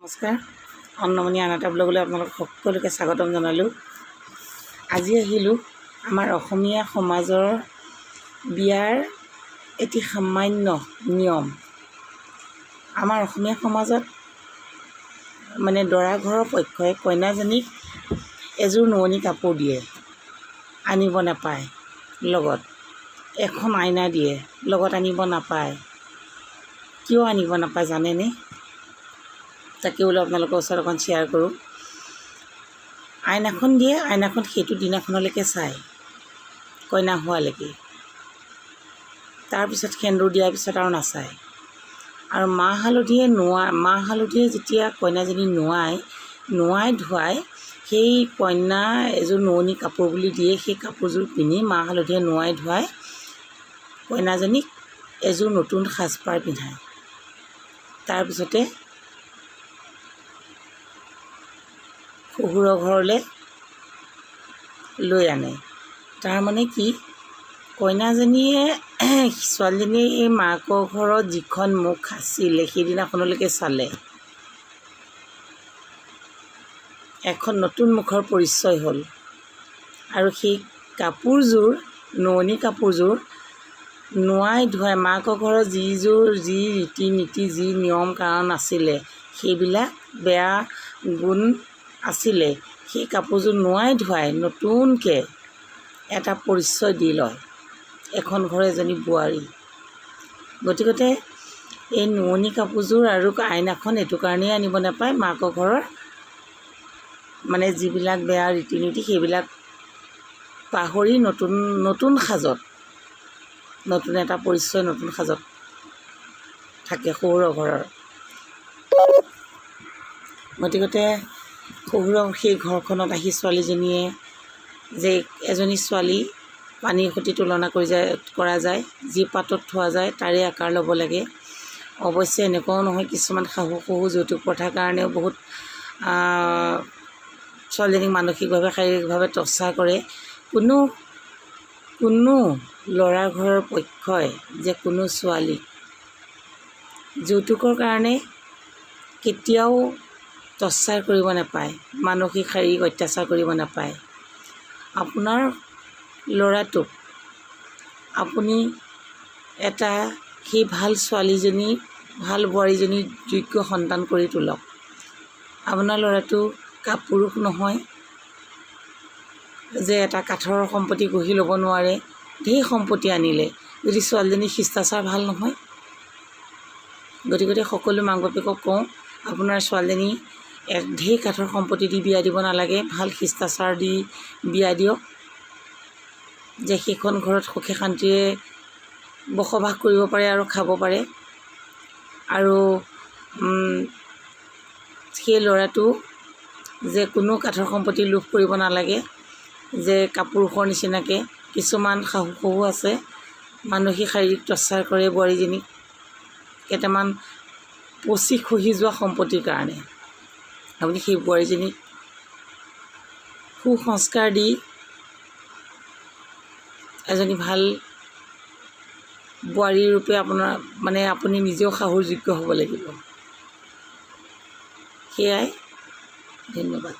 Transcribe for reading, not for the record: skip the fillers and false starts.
নমস্কাৰ, অন্নমণি আন এটা ব্লগলৈ আপোনালোক সকলোকে স্বাগতম জনালোঁ। আজি আহিলোঁ আমাৰ অসমীয়া সমাজৰ বিয়াৰ এটি সামান্য নিয়ম। আমাৰ অসমীয়া সমাজত মানে দৰা ঘৰৰ পক্ষই কইনাজনীক এযোৰ নোৱনি কাপোৰ দিয়ে, আনিব নাপায়। লগত এখন আইনা দিয়ে, লগত আনিব নাপায়। কিয় আনিব নাপায় জানেনে? তাকে বোলো আপোনালোকৰ ওচৰত অকণ শ্বেয়াৰ কৰোঁ। আইনাখন দিয়ে, আইনাখন সেইটো দিনাখনলৈকে চায়, কইনা হোৱালৈকে। তাৰপিছত সেন্দুৰ দিয়াৰ পিছত আৰু নাচায়। আৰু মাহ হালধিয়ে নোৱা, মাহ হালধিয়ে যেতিয়া কইনাজনী নোৱায়, নোৱাই ধুৱাই সেই কইনা এযোৰ নোৱনি কাপোৰ বুলি দিয়ে। সেই কাপোৰযোৰ পিন্ধি মাহ হালধিয়ে নোৱাই ধুৱাই কইনাজনীক এযোৰ নতুন সাজপাৰ পিন্ধায়। তাৰপিছতে শহুৰৰ ঘৰলৈ লৈ আনে। তাৰমানে কি, কইনাজনীয়ে, ছোৱালীজনীয়ে এই মাকৰ ঘৰত যিখন মুখ আছিলে সেইদিনাখনলৈকে চালে, এখন নতুন মুখৰ পৰিচয় হ'ল। আৰু সেই কাপোৰযোৰ, নোৱনি কাপোৰযোৰ নোৱাই ধুৱাই মাকৰ ঘৰত যিযোৰ যি ৰীতি নীতি যি নিয়ম কাৰণ আছিলে, সেইবিলাক বেয়া গুণ আছিলে, সেই কাপোৰযোৰ নোৱাই ধুৱাই নতুনকৈ এটা পৰিচয় দি লয় এখন ঘৰৰ এজনী বোৱাৰী। গতিকতে এই নোৱনি কাপোৰযোৰ আৰু আইনাখন এইটো কাৰণেই আনিব নাপায়, মাকৰ ঘৰৰ মানে যিবিলাক বেয়া ৰীতি নীতি সেইবিলাক পাহৰি নতুন নতুন সাজত, নতুন এটা পৰিচয়, নতুন সাজত থাকে শহুৰৰ ঘৰৰ। গতিকতে শহুৰৰ সেই ঘৰখনত আহি ছোৱালীজনীয়ে যে এজনী ছোৱালী পানীৰ সৈতে তুলনা কৰি যায় কৰা যায়, যি পাতত থোৱা যায় তাৰে আকাৰ ল'ব লাগে। অৱশ্যে এনেকুৱাও নহয়, কিছুমান শাহু শহুৰ যৌতুক প্ৰথাৰ কাৰণেও বহুত ছোৱালীজনীক মানসিকভাৱে শাৰীৰিকভাৱে টৰ্চাৰ কৰে। কোনো কোনো ল'ৰা ঘৰৰ পক্ষই যে কোনো ছোৱালীক যৌতুকৰ কাৰণে কেতিয়াও টৰ্চাৰ কৰিব নাপায়, মানসিক শাৰীৰিক অত্যাচাৰ কৰিব নাপায়। আপোনাৰ ল'ৰাটোক আপুনি এটা সেই ভাল ছোৱালীজনী, ভাল বোৱাৰীজনীৰ যোগ্য সন্তান কৰি তোলক। আপোনাৰ ল'ৰাটো কাপুৰুষ নহয় যে এটা কাঠৰ সম্পত্তি গঢ়ি ল'ব নোৱাৰে। ঢেৰ সম্পত্তি আনিলে যদি ছোৱালীজনীৰ শিষ্টাচাৰ ভাল নহয়। গতিকে সকলো মাক বাপেকক কওঁ, আপোনাৰ ছোৱালীজনী ঢেৰ কাঠৰ সম্পত্তি দি বিয়া দিব নালাগে, ভাল শিষ্টাচাৰ দি বিয়া দিয়ক, যে সেইখন ঘৰত সুখে শান্তিৰে বসবাস কৰিব পাৰে আৰু খাব পাৰে। আৰু সেই ল'ৰাটো যে কোনো কাঠৰ সম্পত্তি লোভ কৰিব নালাগে, যে কাপুৰুষৰ নিচিনাকৈ কিছুমান শাহু শহু আছে, মানসিক শাৰীৰিক টৰ্চাৰ কৰে বোৱাৰীজনীক কেইটামান পচি খহি যোৱা সম্পত্তিৰ কাৰণে। আপুনি সেই বোৱাৰীজনীক সুসংস্কাৰ দি এজনী ভাল বোৱাৰী ৰূপে আপোনাৰ মানে আপুনি নিজেও শাহুৰ যোগ্য হ'ব লাগিব। সেয়াই, ধন্যবাদ।